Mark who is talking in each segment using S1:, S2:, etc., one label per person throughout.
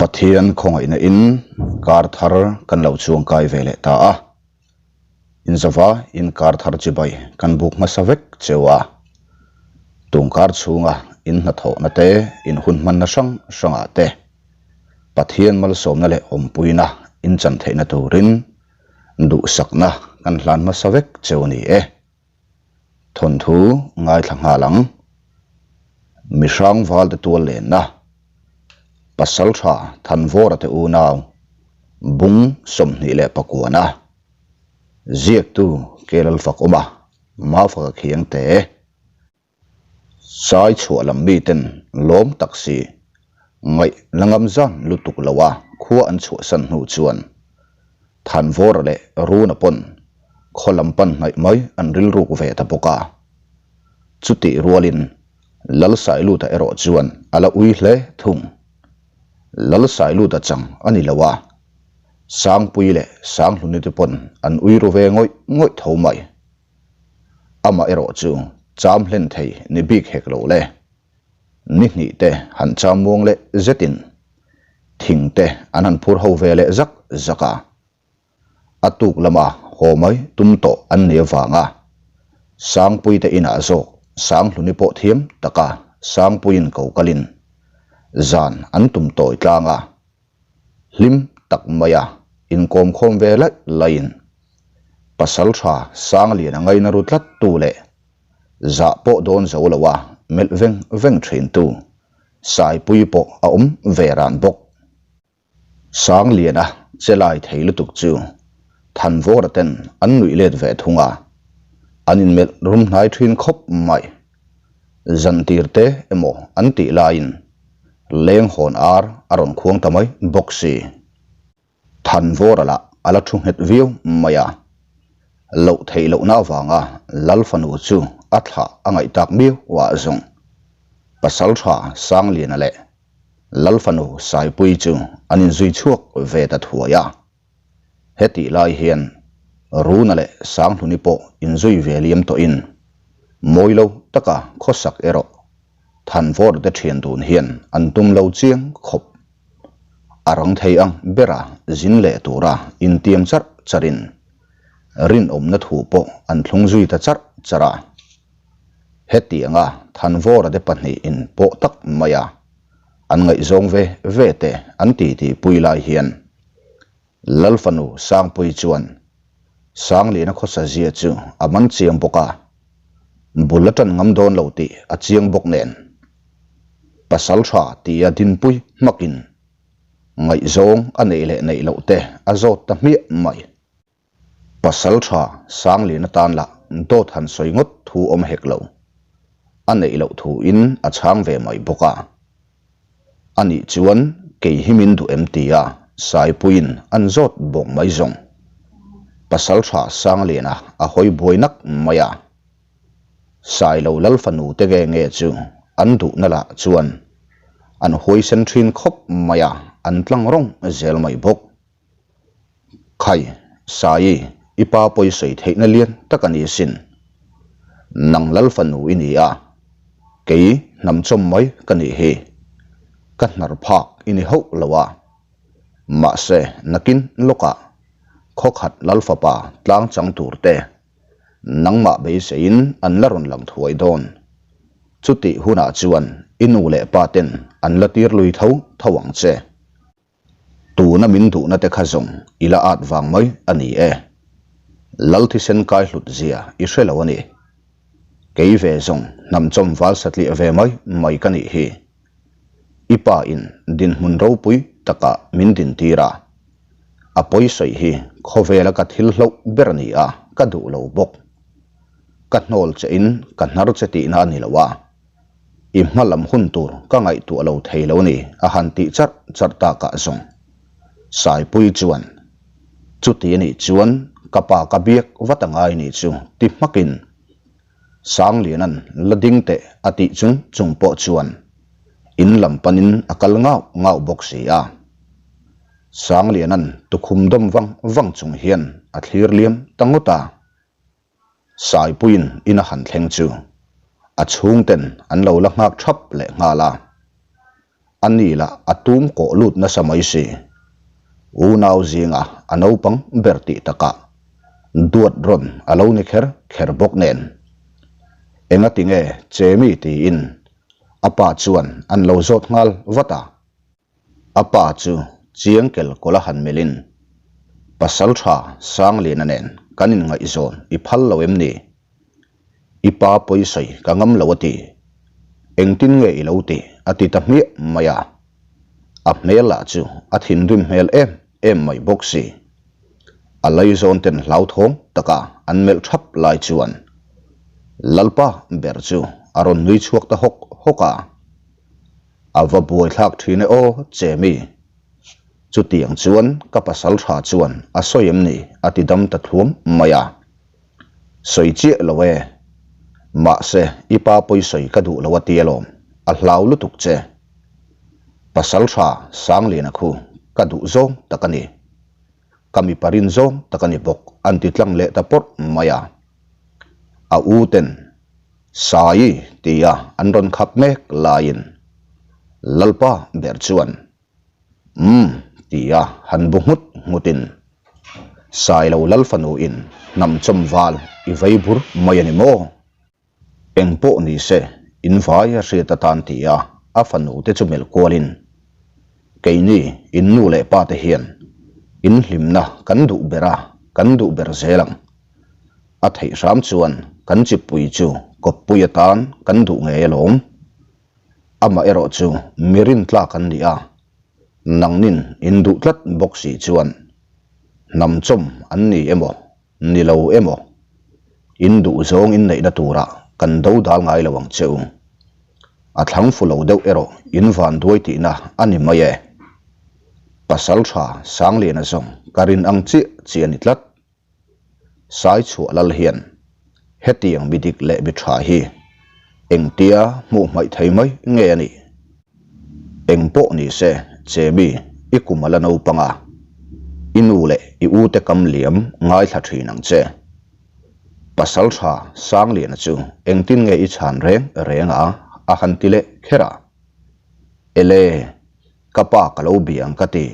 S1: Pathian khawngaihna in kar thar kan lo chuangkai ve leh ta a, inzava in kar thar chibai kan buk hmasa vek cheu a, tung kar chhunga in hnathawhna te, in hun hmanna hrang hrangah te Pathian malsawmna leh awmpuina in chan theihna turin duhsakna kan hlan hmasa vek cheu a ni e. Thawnthu ngaithla nghal ang. Mihrang valte tual lenna, Pasaltha Thanvawra te unau, Bung 29-a, Ziaktu Kelalfakawma, Mafaka Khiangte. Sai chhuah lam miten lawm tak si, ngaih la ngam zan lutuk lo a khua an chhuahsan hnu chuan Thanvawra leh Runa pawn khaw lam pan hnaih mai an rilruk ve ta bawk a. Chutih rualin Lalsailuta erawh chuan a la ui hle thung. Lalsailuta chang a ni lo a, Sangpui leh Sanghluni te pawn an ui ru ve ngawih ngawih tho mai. Amaherawh chu cham hlen thei ni bik hek lo le. Ni hnih te han cham muang leh zetin thing te an han phur ho ve leh zak zak a. A tuk lama haw mai tum tawh an ni avanga Sangpui te inah zawk Sanghluni pawh thiam taka Sangpuiin ko kalin zan an tum tawi tlang a. Hlim tak maia inkawm khawm ve laih laiin pasal tha Sangliana ngaina ru tlat tu leh zah pawh dawn zo lo a melh veng veng thin tu Saipui pawh a awm ve ran bawk. Sangliana che lai thei lutuk chu Thanvawra ten an nuih let ve thung a, an inmelh rum hnai thin khawp mai. Zantir te emaw an tih laiin leng hawn ar a rawn khuang ta mai bawk si. Thanvawra lah a la thu nghet viau mai a, loh theih lohna avanga Lal fanu chu a thlah a ngaih tak miau ah zawng Pasaltha Sangliana leh Lal fanu Saipuii chu an inzui chhuak ve ta thuai a. Hetih lai hian Runa leh Sanghluni pawh inzui ve liam tawhin mawi lo taka khawsak erawh Thanvawr te thian dun hian an tum lo chiang khawp. A rang thei ang bera zin leh tura intiam charh charhin rinawmna thu pawh an thlung zui ta charh charh a. Hetianga Thanvawra te pahnihin pawh tak maia an ngaihzawng ve ve te an titi pui lai hian Lalfanu Sangpui chuan Sangliana khawsa zia chu a man chiang bawk a, bul a tan ngam dawn lo tih a chiang bawk nen. Pasal tha tia dinpui hmakin ngaihzawng a neih leh neih loh te a zawt ta hmiah mai. Pasal tha Sangliana tan lah dawt han sawi ngawt thu awm hek lo, a neih loh thu in a chhang ve mai bawk a. Anih chuan kei hi min duh em tia Saipuiin an zawt bawk mai zawng. Pasal tha Sangliana a hawi buai nak mai a. Sailo lal fanu te nge nge chu an duhna lah chuan an huaisen thin khawp mai a, an tlang rawng zel mai bawk. Khai, Saii, i pa pawi sawi theihna lian tak a ni sin. Nang lal fanu i ni a, kei hnam chawm mai ka nih hi. Ka hnar phak i ni hauh lo a. Mahse, nakin lawkah khawkhat lal fapa tlang chang tur te nangmah beiseiin an la rawn lang thuai dawn. Chutih hunah chuan i nu leh pa ten an la tir lui tho tho ang che. Tuna min duhna te kha zawng i la at vang mai a ni e. Lal thisen kai hlut zia i hre lo a ni. Kei ve zawng hnam chawm val satliah ve mai mai ka nih hi. I pa in dinhmun ropui takah min dintir a. A pawi sawi hi khawvela ka thil hloh ber a ni a, ka duh lo bawk. Ka hnawl che in ka hnar che tihna a ni lo a. I hma lam hun tur ka ngaihtuah lo thei lo ni a han tih charh charh takah zawng Saipui chuan chuti a nih chuan ka pa ka biak vat a ngai nih chu ti hmakin Sangliana'n la ding teh a tih chung chung pawh chuan in lam panin a kal ngau ngau bawk si a. Sangliana'n tukhum dawm vang vang chung hian a thlir liam ta ngawt a. Saipuiin in a han thleng chu a chhungten an lo la nghak thap leh nghal a. A ni lah a tum kawh lut nasa mai si. Unau zinga a naupang ber tih takah duat rawn a lo ni kher kher bawk nen. Engati nge Chemi tiin a pa chuan an lo zawt nghal vat a. A pa chu chiang kel kawlh a han melhin, Pasal tha Sangliana nen kan inngaihzawn i phal lo em ni? I pa pawisawi ka ngam lo a ti. Engtin nge i lo tih? a ti ta hmiah mai a. A hmel lah chu a thinrim hmel em em mai bawk si. A laizawn ten hlauthawng taka an melh thap lai chuan Lalpa ber chu a rawn nui chhuak ta hawk hawk a. A va buaithlak thin e aw, Chemi. Chutiang chuan ka pasal tha chuan a sawi em ni? a ti dam ta thluam mai a. Sawi chiah lo e. Mahse, i pa pawi sawi ka duh lo a ti alawm, a hlau lutuk che. Pasal tha Sangliana khu ka duh zawng tak a ni. Ka mipa rin zawng tak a ni bawk an ti tlang leh ta pawrh mai a. A u ten Sai tia an rawn khap mek laiin Lalpa ber chuan Umm tia han bu nghut nghutin Sailo Lal fanuin hnam chawm val i vei bur mai a ni maw? Eng pawh ni se in vai a hriat atan tia a fanu te chu melh kualin keini in nu leh pa te hian in hlimna kan duh ber a, kan duh ber zel ang. A theih hram chuan kan chipui chu kawppui atan kan duh ngei alawm. Amah erawh chu mi rintlak an ni a, nangnin in duh tlat bawk si chuan hnam chawm an ni emaw ni lo emaw in duh zawng in neihna turah kan do dal ngai lo ang che u. A thlang fu lo deuh erawh in van duai tihna a ni mai e. Pasal tha Sangliana zawng ka rin ang chiah chiah a ni tlat. Saichhuah lal hian hetiang mi dik leh mi tha hi engtia hmuh hmaih thei mai nge a nih? Eng pawh ni se Chemi i kum a la naupang a, i nu leh i u te kam liam ngaithla thin ang che. Pasal tha Sangliana chu engtin nge i chhan reng reng a a han ti leh kher a. Ele, ka pa ka lo bia ang ka ti.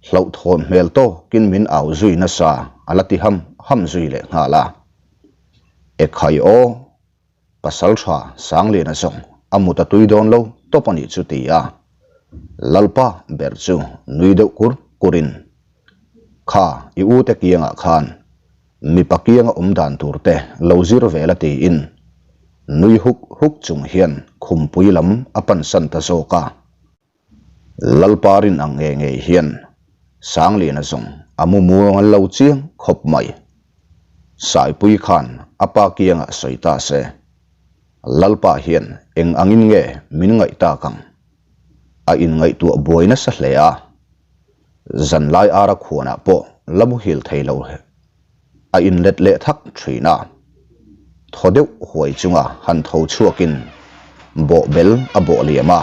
S1: Hlauhthawn hmel tawkin min au zui nasa a la ti ham ham zui leh nghal a. Ekhai aw, pasal tha Sangliana zawng a mut a tui dawn lo tawp a nih chu ti a, Lalpa ber chu nui deuh kur kurin, Kha i u te kiangah khan mipa kianga awm dan tur te lo zir ve la tiin nui huk huk chung hian khumpui lam a pansan ta zawk a. Lalpa rin ang nge ngei hian Sangliana zawng a mu muang lo chiang khawp mai. Saipui khan a pa kiangah sawi ta se, Lalpa hian eng angin nge min ngaih tak ang? A inngaihtuah buai nasa hle a, zanlai ara khuanah pawh la muhil thei lo a inlet leh thak thin a. Thaw deuh huai chunga han tho chhuakin bawhbel a bawh liam a.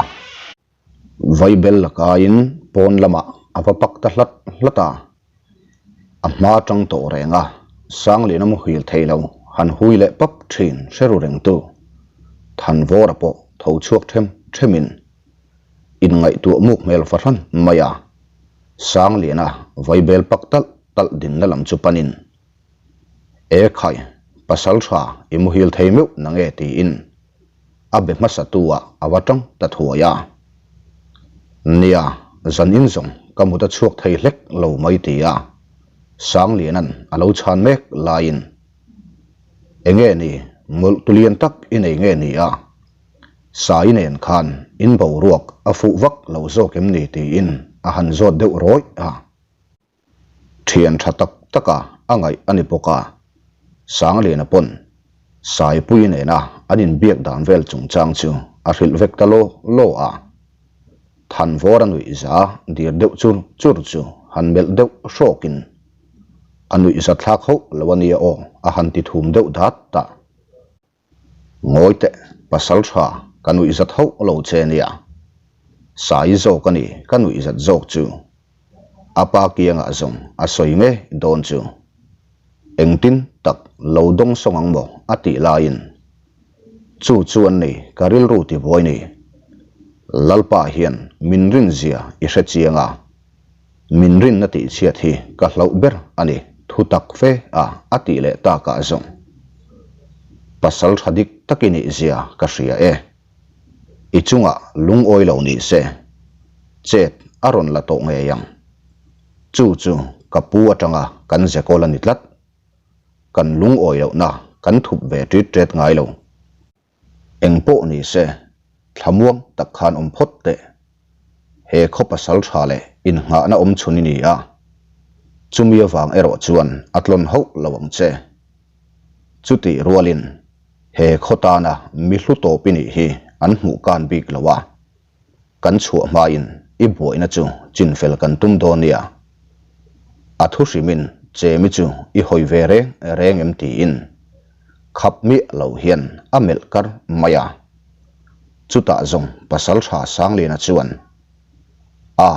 S1: Vaibel lakaiin pawn lamah a va pak ta hlat hlat a. A hma tang tawh reng a, Sangliana muhil thei lo han hui leh pap thin hre ru rengtu Thanvawra pawh tho chhuak them themin inngaihtuah muk hmel fahran mai a. Sangliana vaibel pak talh talh dinna lam chu panin, E khai, pasal tha i muhil thei meuh na nge tiin a be hmasa tu ah a va tang ta thuai a. Nia, zan in zawng ka mut a chhuak thei hlek lo mai ti a Sangliana'n a lo chhan mek laiin, Enge ni, mawlh tu lian tak i nei nge ni a? Sai nen khan in boruak a fuh vak lo zawk em ni tiin a han zawt deuh rawih a. Thian tha tak taka a ngaih a ni bawk a, Sangliana pawn Saipui nena an inbiak dan vel chungchang chu a hrilh vek ta law law a. Thanvawr a nuih za dir deuh chur chur chu han melh deuh hrawkin a nuih za thlak hauh lo a nia aw a han ti thum deuh dat ta. Ngawi teh, pasal tha ka nuihzat hauh lo che nia. Sai zawk a ni ka nuihzat zawk chu. A pa kiangah zawng a sawi ngei dawn chu. Engtin tak lo dawng sawng ang maw a tih laiin chu chu an ni ka rilru ti buai ni. Lalpa hian min rinzia i hre chiang a, min rinna tihchhiat hi ka hlauh ber a ni thu tak fe a a tih leh takah zawng pasal tha dik tak i nihzia ka hria e. I chungah lungawi lo ni se, chet a rawn la tawh ngei ang. Chu chu ka pu atanga kan zekawl a ni tlat. Kan lungawi lohna kan thup ve ṭit ṭet ngai lo. Eng pawh ni se, thlamuang tak khan awm phawt teh. He khaw pasal tha leh innghahna awm chhun i ni a, chumi avang erawh chuan a tlawn hauh lo ang che. Chutih rualin he khaw tana mi hlu tawp i nih hi an hmuh kan bik lo a, Kan chhuah hmain i buaina chu chinfel kan tum dawn nia. A thu hrimin Chemi chu i hawi ve reng reng em tiin khap miah lo hian a melh kar mai a. Chutah zawng Pasaltha Sangliana chuan, A,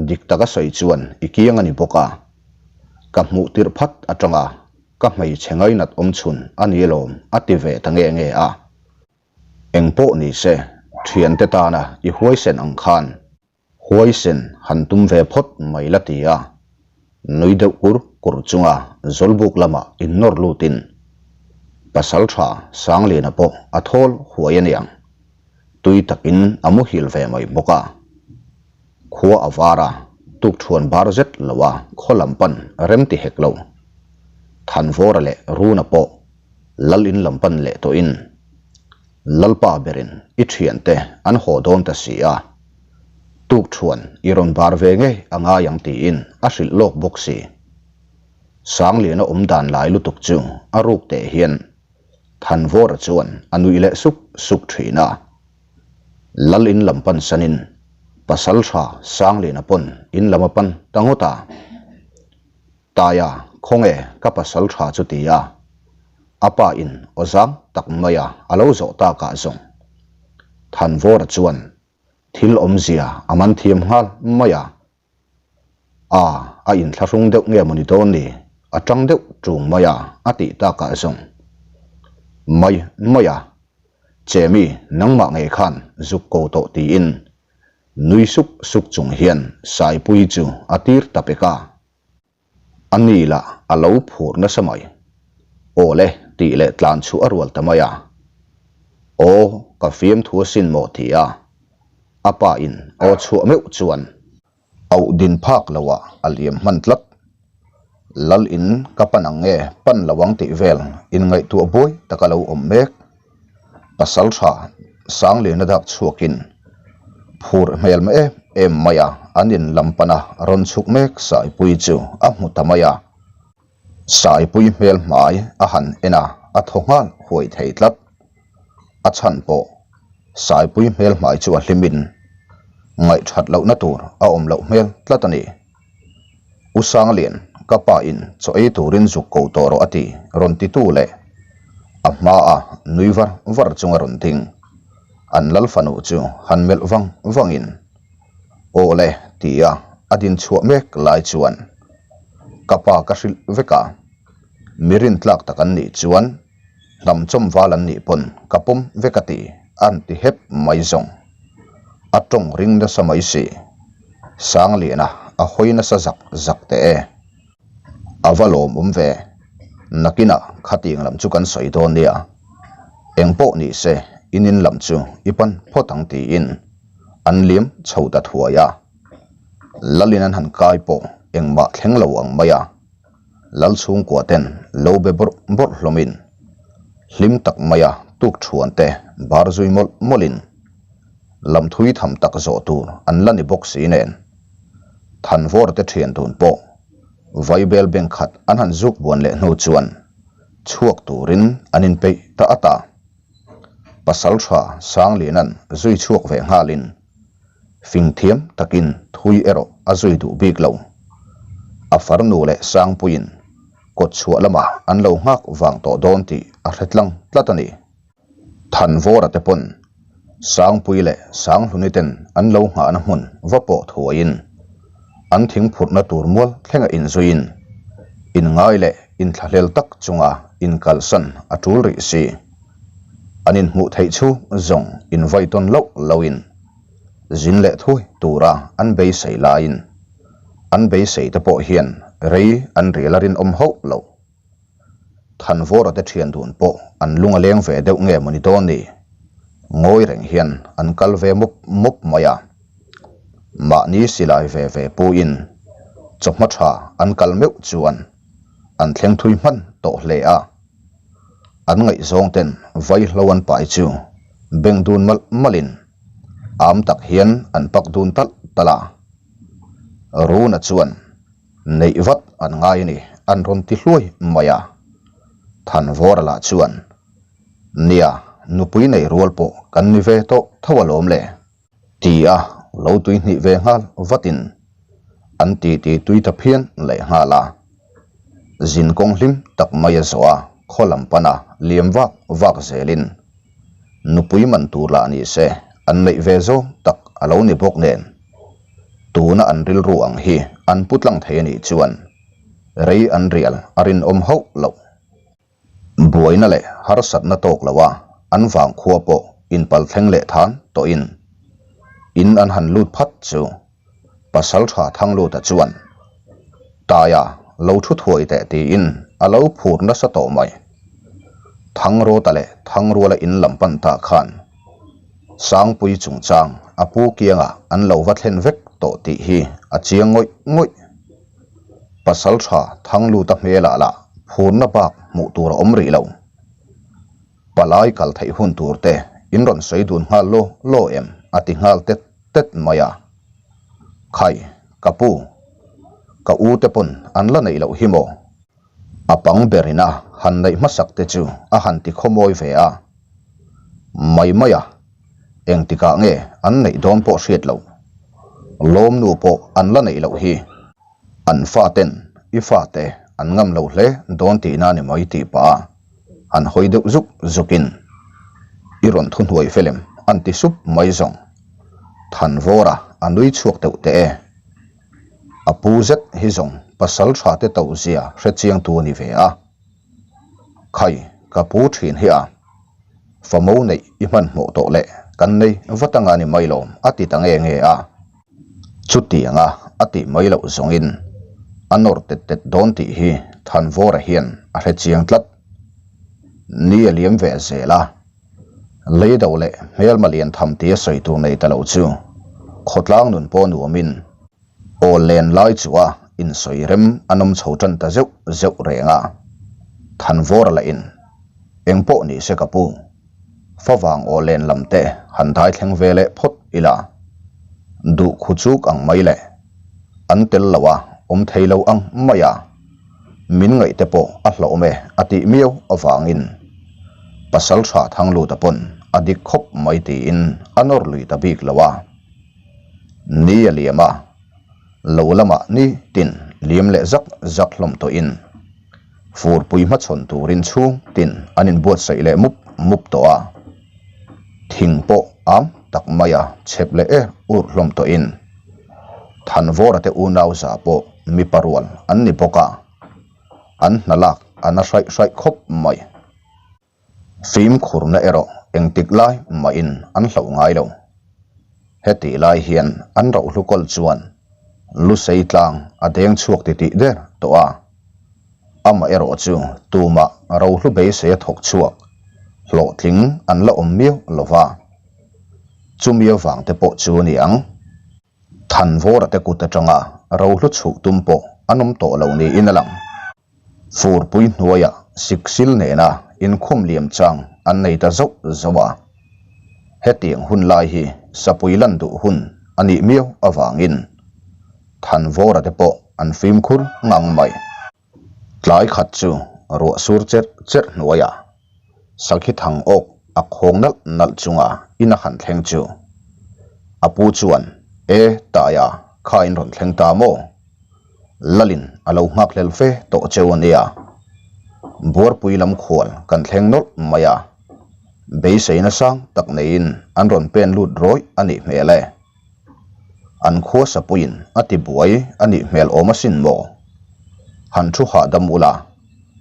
S1: dik taka sawi chuan i kiang a ni bawk a. Ka hmuh tirh phat atanga ka hmeichhe ngainat awmchhun a ni alawm a ti ve ta nge nge a. Eng pawh ni se, thiante tana i huaisen ang khan huaisen han tum ve phawt mai la ti a, nui deuh kur kur chunga Zawlbuk lamah innawr lutin Pasaltha Sangliana pawh a thawl huai aniang, tui takin a muhil ve mai bawk a. Khua a var a, tukthuan bar zet lo a khaw lam pan rem ti hek lo. Thanvawra leh Runa pawh Lal in lam pan leh tawhin Lalpa berin i thiante an haw dawn ta si a, tukthuan i rawn bar ve ngei a ngai ang tiin a hrilh lawk bawk si. Sangliana awm dan lai lutuk chu a ruk teh hian Thanvawra chuan a nuih leh suk suk thin a. Lal in lam pan sanin Pasaltha Sangliana pawn in lam a pan ta ngawt a. Taia, khawnge ka pasal tha chu ti a, a pa in aw zang tak mai a a lo zawh tak ah zawng. Thanvawra chuan thil awmzia a man thiam nghal mai a, a a inthlahrung deuh nge mawni dawn ni, a tang deuh tung mai a a tih tak ah zawng. Mai mai a, Chemi nangmah ngei khan zuk ko tawh tiin Nui suk suk chung hian Saipui chu a tir ta pek a. A ni lah a lo phur nasa mai. Aw le tih leh tlan chu a rual ta mai a. Aw ka fiamthu asin maw ti a. A pa in aw chhuah meuh chuan. Auh din phak lo ah a liam hman tlat. Lal in ka pan ang nge pan lo ang tih vel in ngaihtuah buai tak a lo awm mek. Pasal tha Sangliana dak chhuak in phur hmel mah em em mai a an in lam pan a rawn chhuk mek Saipui chu a hmu ta mai a. Saipui hmel hmai a han en a, a thaw nghal huai thei tlat. A chhan pawh Saipui hmel hmai chu a hlimin ngaihthat lohna tur a awm loh hmel tlat a ni. U Sanglian, ka pa in chaw ei turin zuk ko tawh rawh a ti rawn titu leh a hmaa nui var var chunga rawn ding. An lal fanu chu han melh vang vangin Aw le tia a din chhuah mek lai chuan ka pa ka hrilh vek a, mi rintlak tak an nih chuan hnam chawm val an nih pawn ka pawm vek a ti an ti hep mai zawng. A tawng ring nasa mai si. Sangliana a hawi nasa zak zak teh e. A va lawmawm ve. Nakinah khatiang lam chu kan sawi dawn nia. Engpawh ni se in in lam chu i pan phawt ang tiin an liam chho ta thuai a. Lalin an han kai pawh engmah thleng lo ang mai a. Lal chhungkua ten lo be bawrh bawrh hlawmin hlim tak maia tuk thuan te bar zui mawlh mawlhin lam thui tham tak zawh tur an la ni bawk si nen Thanvawr te thian dun pawh Vaibel bank khat an han zuk buan leh hnu chuan chhuak turin an inpeih ta at a. Pasal tha Sangliana'n zui chhuak ve nghalin Fing thiam takin thui erawh a zui duh bik lo. A farnu leh Sangpuiin kawt chhuah lamah an lo nghak vang tawh dawn tih a hre tlang tlat a ni. Thanvawra te pawn Sangpui leh Sanghluni ten an lo nghahna hmun va pawh thuaiin an thingphurhna tur mual thlenga inzuiin inngai leh inthlahlel tak chunga inkalsan a tul rih si. An inhmuh theih chu zawng invaitawn loh loin. Zin leh thuai tura an beisei laiin an beisei te pawh hian rei an rial a rinawm hauh lo. Thanvawra te thian dun pawh an lung a leng ve deuh nge mawni dawn ni? Ngawi reng hian an kal ve mup mup mai a. Mahni silai ve ve puin chawhma tha an kal meuh chuan an thleng thui hman tawh hle a. An ngaihzawng ten vaihlo an pai chu beng dun malh malhin am tak hian an pak dun talh talh a. Runa chuan neih vat an ngai a ni an rawn ti hluai mai a. Thanvawra lah chuan, Nia, nupui nei rual pawh kan ni ve tawh tho alawm le. Ti a lo tui hnih ve nghal vatin an titi tui ta phian leh nghal a. Zin kawng hlim tak mai a zawh a, khaw lam pana liam vak vak zelin nupui man tur lah ni se an neih ve zawng tak a lo ni bawk nen tuna an rilru ang hi an pu tlang thei a nih chuan rei an rial a rinawm hauh loh. Buaina leh harsatna tawk lo a, an vangkhua pawh inpal thleng leh than tawhin in an han lut phat chu Pasaltha Thangluta chuan Taia lo thu thuai teh tiin a lo phur nasa tawh mai. Thangrawta leh Thangruala in lam pan ta khan Sangpui chungchang a pu kiangah an lo va thlen vek tawh tih hi a chiang ngawih ngawih. Pasaltha Thangluta hmelah lah phurna bak hmuh tur a awm rih lo. Palai kal theih hun tur te in rawn sawi dun nghal law law em? a ti nghal tet tet mai a. Khai, ka pu, ka u te pawn an la neih loh hi maw? A pang berin a han neih hmasak te chu a han ti khawmawi ve a. Mai mai a, engtikah nge an neih dawn pawh hriat loh. Lawmnu pawh an la neih loh hi. An faten i fate an ngam lo hle dawn tihna ni mai tih pah a han hawi deuh zuk zukin i rawn thuhnuai felem an ti sup mai zawng. Thanvawra a nui chhuak deuh teh e. A pu zet hi zawng pasal tha te to zia hre chiangtu a ni ve a. Khai, ka pu thin hi a. Famo neih i hmanhmawh tawh leh kan nei vat anga ni mai lawm a ti ta nge nge a. Chutianga a tih mai loh zawngin a nawr tet tet dawn tih hi Thanvawra hian a hre chiang tlat. Ni a liam ve zel a, Leido leh hmelma lian tham tia sawi tur nei ta lo chu khawtlang nun pawh nuamin aw len lai chu a insawi rem an awm chho tan ta zeuh zeuh reng a. Thanvawra lahin eng pawh ni se ka pu. Favang aw len lam te han dai thleng ve leh phawt ila, duh khu chuk ang mai leh an tel lo a awm thei lo ang mai a, min ngaih te pawh a hlauhawm e a tih miau avangin pasal tha Thangluta pawn a dik khawp mai tiin a nawr lui ta bik lo a. Ni a liam a, lo lamah ni tin liam leh zak zak hlawm tawhin Furpui hmachhawn turin chhung tin an inbuatsaih leh mup mup tawh a, thing pawh am tak maia chhep leh er ur hlawm tawhin Thanvawra te unau za pawh mipa rual an ni bawk a, an hna lak a na hraih hraih khawp mai. Fimkhurna erawh engtik lai mahin an hlauh ngai lo. Hetih lai hian an rohlu kawl chuan Lusei tlang a deng chhuak titih der tawh a. Amah erawh chu tumah rohlu beisei a thawk chhuak hlawhtling an la awm miau lo va. Chumi avang te pawh chu a ni ang. Thanvawra te kut atanga rohlu chhuh tum pawh an awm tawh lo niin a lang. Furpui hnuaiah siksil nena inkhum liam chang an nei ta zauh zauh a. Hetiang hun lai hi sapui lan duh hun a nih miau avangin Thanvawra te pawh an fimkhur ngang mai. Tlai khat chu ruah sur cherh cherh hnuaiah sakhi thang awk a khawng nalh nalh chunga in a han thleng chu a pu chuan, E Taia, kha in rawn thleng ta maw? Lalin a lo nghak hlel fe tawh cheu a nia. Buarpui lam khual kan thleng nawlh mai a, beiseina sang tak neiin an rawn pen lut rawih a nih hmel e. An khua sapuiin a ti buai a nih hmel awm asin maw? Han thu hahdam ula,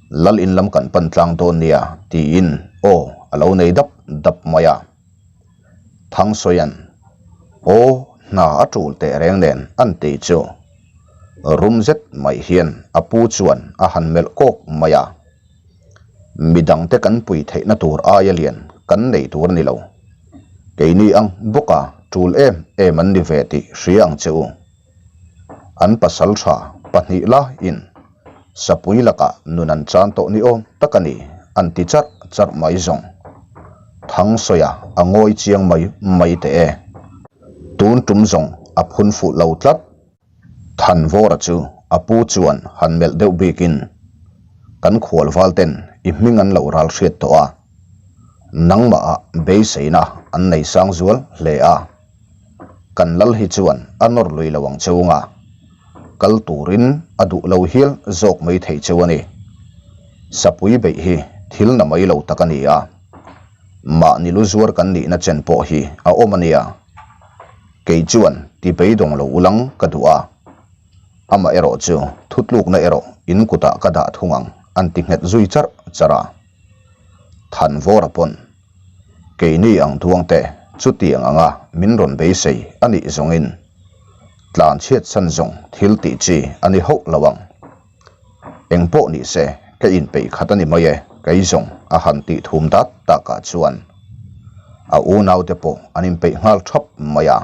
S1: Lal in lam kan pan tlang dawn nia tiin aw a lo nei dap dap mai a. Thangsawia'n. Aw, hna a tul teh reng nen an ti chu. Rum zet mai hian a pu chuan a han melh kawk mai a. Midangte kan pui theihna tur aia lian kan nei tur a ni lo. Keini ang bawka tul em em an ni ve tih hria ang che u. An pasal tha pahnih laiin Sapui lakah nun an chan tawh ni awm tak a ni, an ti charh charh mai zawng. Thangsawiah a ngawi chiang mai mai teh e. Tun tum zawng a phun fuh lo tlat. Thanvawra chu a pu chuan han melh deuh bikin, Kan khual val ten i hming an lo ral hriat tawh a, nangmahah beiseina an nei sang zual hle a. Kan lal hi chuan a nawr lui lo ang cheu nga, kal turin a duh lo hial zawk mai thei cheu a ni. Sapui beih hi thil na mai lo tak a ni a, mahni lu zuar kan nihna chen pawh hi a awm a nia. Kei chuan ti beidawng lo ulang ka duh a, amah erawh chu thutlukna erawh in kutah ka dah thung ang an ti nghet zui charh charh a. Thanvawra pawn Keini ang duangte chutiang anga min rawn beisei a nih zawngin tlan chhiat san zawng thil tih chi a ni hauh lo ang. Eng pawh ni se ka inpeih khat a ni mai e, kei zawng a han tih thum dat takah chuan a unaute pawh an inpeih nghal thap mai a.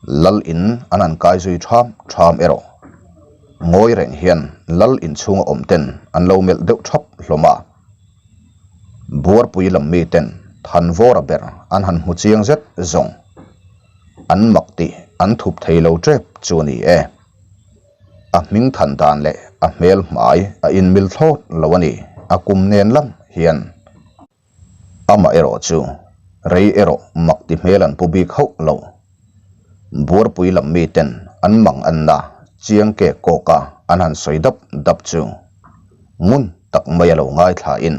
S1: Lal in an han kai zui tham tham erawh ngawi reng hian lal inchhunga awm ten an lo melh deuh thap hlawm a. Buarpui lam miten Thanvawra ber an han hmu chiang zet zawng. An mak tih an thup thei lo tep chu a ni e. A hming than dan leh a hmel hmai a inmil thlawt lo a ni a kum nen lam hian. Amah erawh chu rei erawh mak ti hmel an pu bik hauh lo. Buarpui lam miten an mang anna chiang kek kawka an han sawi dap dap chu ngun tak mai a lo ngaithlain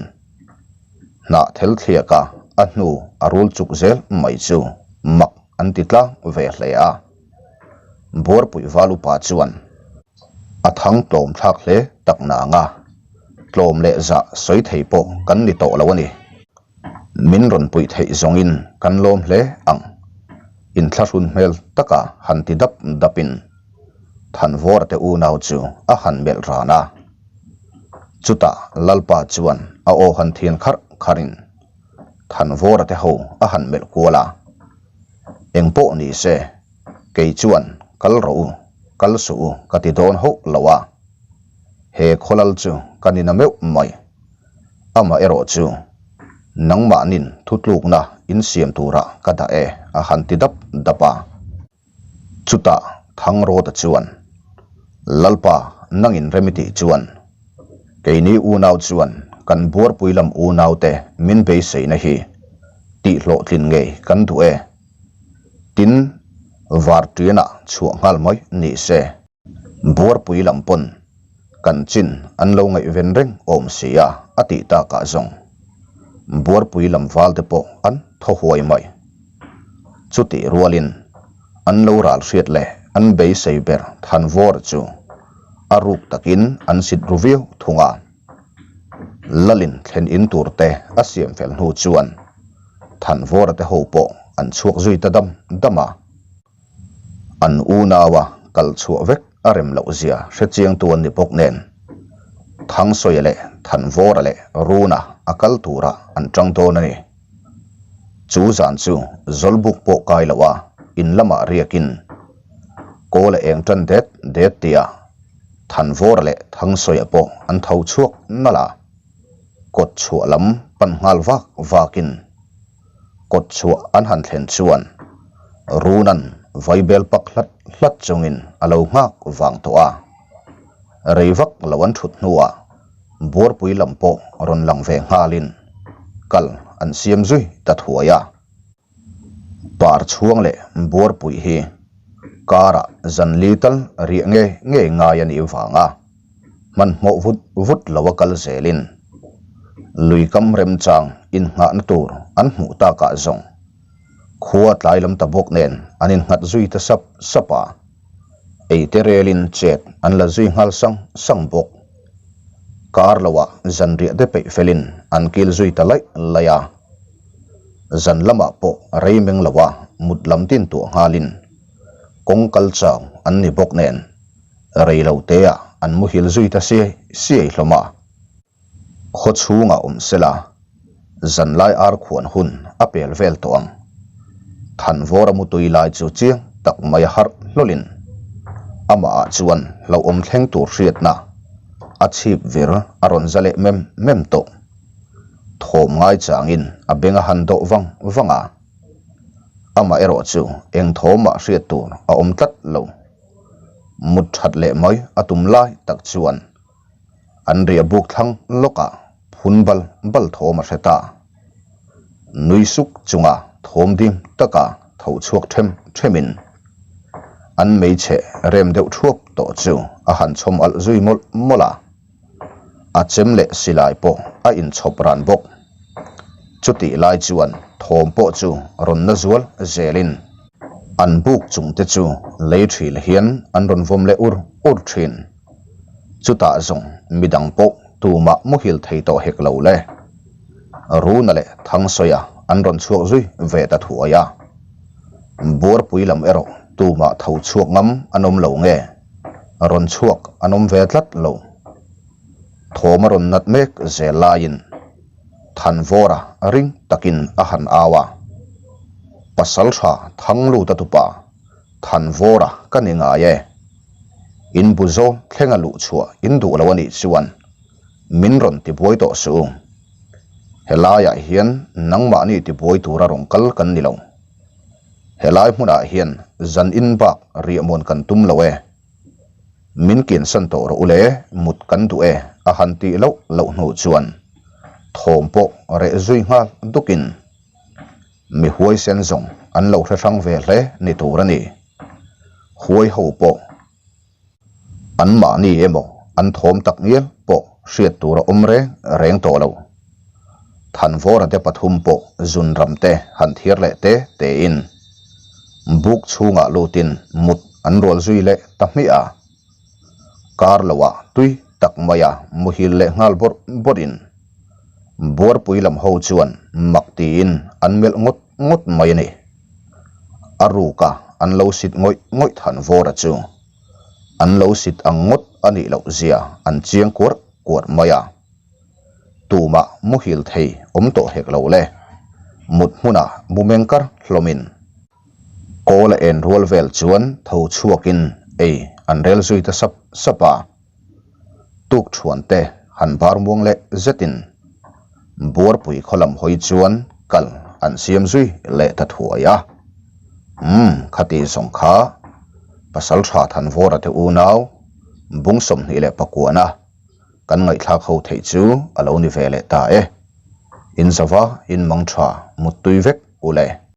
S1: hnah thel thliaka a hnu a rul chuk zel mai chu mak an ti tlang ve hle a. Buarpui val upa chuan a thang tlawm thlak hle tak nanga tlawm leh zah sawi thei pawh kan ni tawh lo a ni. Min rawn puih theih zawngin kan lawm hle ang. Inthlahrun hmel taka han ti dap dapin Thanvawra te unau chu a han melh ran a. Chutah Lalpa chuan a aw han thian kharh kharhin Thanvawra te ho a han melh kual a. Eng pawh ni se, kei chuan kal rawh u, kal suh u ka ti dawn hauh lo a. He khawlal chu ka ni na meuh mai. Amah erawh chu nangmahnin thutlukna insiam turah ka dah e a han ti dap dap a. Chutah Thangrawta chuan, Lalpa, nangin rem i tih chuan, keini unau chuan kan buarpui lam unaute min beiseina hi tihhlawhtlin ngei kan duh e. Tin, Varṭianah chhuah nghal mai ni se. Buarpui lam pawn kan chin an lo ngaihven reng awm si a, a tih takah zawng Buarpui lam valte pawh an thaw huai mai. Chutih rualin an lo ral hriat leh an beisei ber Thanvawr chu a ruk takin an sit ru viau thung a. Lalin thlen in tur te a siam fel hnu chuan Thanvawra te ho pawh an chhuak zui ta dam dam a. An unaua kal chhuah vek a rem loh zia hre chiangtu an ni bawk nen, Thangsawiah leh Thanvawra leh Runa a kal turah an tang dawn a ni. Chu zan chu Zawlbuk pawh kai loh a in lamah riakin kawl a eng tan det det tia Thanvawra leh Thangsawiah pawh an tho chhuak nalh a, kawt chhuah lam pan nghal vak vakin Kawt chhuah an han thlen chuan Runan vaibel pak hlat hlat chungin a lo nghak vang tawh a. Rei vak lo an thut hnuah Buarpui lam pawh rawn lang ve nghalin kal an siam zui ta thuai a. Par chhuang leh Buarpui hi karah zan li tal riah ngei ngei ngai a nih vanga hmanhmawh vut vut lo a kal zelin lui kam remchang innghahna tur an hmuh takah zawng khua tlai lam ta bawk nen an innghat zui ta sap sap a, eite relin chet an la zui nghal sang sang bawk. Kar loah zanriah te peih felin an kil zui ta laih laih a, zan lamah pawh rei meng loa. mut lam tin tuah nghalin kawng kal chau an ni bawk nen rei lo teah an muhil zui ta siai siai hlawm a. Khaw chhungah awm sela, zanlai ar khuan hun a pel vel tawh ang. Thanvawra mutui lai chu chiang tak mai a harh hlawlin amahah chuan hlauhawm thleng tur hriatna a chhip vir a rawn za leh mem mem tawh. Thawm ngai changin a beng a han dawh vang vang a, amah erawh chu eng thawmah hriat tur a awm tlat lo. Mut that leh mai a tum lai tak chuan An riah buk thlang lawkah phun bal bal thawm a hre ta. Nui suk chunga thawm dim taka tho chhuak them themin an hmeichhe rem deuh thuap tawh chu a han chhawm alh zui mawlh mawlh a. A chem leh silai pawh a inchhawp ran bawk. Chutih lai chuan thawm pawh chu rawn na zual zelin an buk chungte chu lei thil hian an rawn vawm leh ur ur thin. Chutah zawng midang pawh tumah muhil thei tawh hek lo le. Runa leh Thangsawiah an rawn chhuak zui ve ta thuai a. Buarpui lam erawh tumah tho chhuak ngam an awm lo nge, rawn chhuak an awm ve tlat lo. Thawm a rawn nat mek zel laiin Thanvawra ring takin a han au a. Pasaltha Thangluta tupa Thanvawra ka ni ngai e. In bu zawl thlenga luh chhuah in duh lo a nih chuan min rawn tibuai tawh suh u. Helaiah hian nangmahni tibuai tura rawn kal kan ni lo. Helai hmunah hian zan in bak riahmuan kan tum lo e. Min kiansan tawh rawh u le, mut kan duh e a han tih loh loh hnu chuan thawm pawh reh zui nghal dukin Mi huaisen zawng an lo hre hrang ve hle ni tur a ni. Huai ho pawh anmahni emaw an thawm tak ngial pawh hriat tur a awm reng reng tawh lo. Thanvawra te pathum pawh zun ram te han thiar leh te tein buk chhungah lutin mut an rual zui leh ta hmiah a. Kar loah tui tak maia muhil leh nghal bawrh bawrhin Buarpui lam ho chuan mak tiin an melh ngawt ngawt mai a ni. A ruka an lo sit ngawih ngawih than Vawra chu an lo sit ang ngawt a nih loh zia an chiang kuarh kuarh mai a. Tumah muhil thei awm tawh hek lo le. Mut hmunah mu meng kar hlawmin. Kawl a en rual vel chuan tho chhuakin ei an rel zui ta sap sap a. Tuk thuan te han bar muang leh zetin Buarpui khaw lam hawi chuan kal an siam zui leh ta thuai a. Umm khati zawng kha Pasaltha Thanvawra te unau bung 21 a kan ngaihthlak ho theih chu a lo ni ve leh ta e. In zava in mang tha muttui vek u le.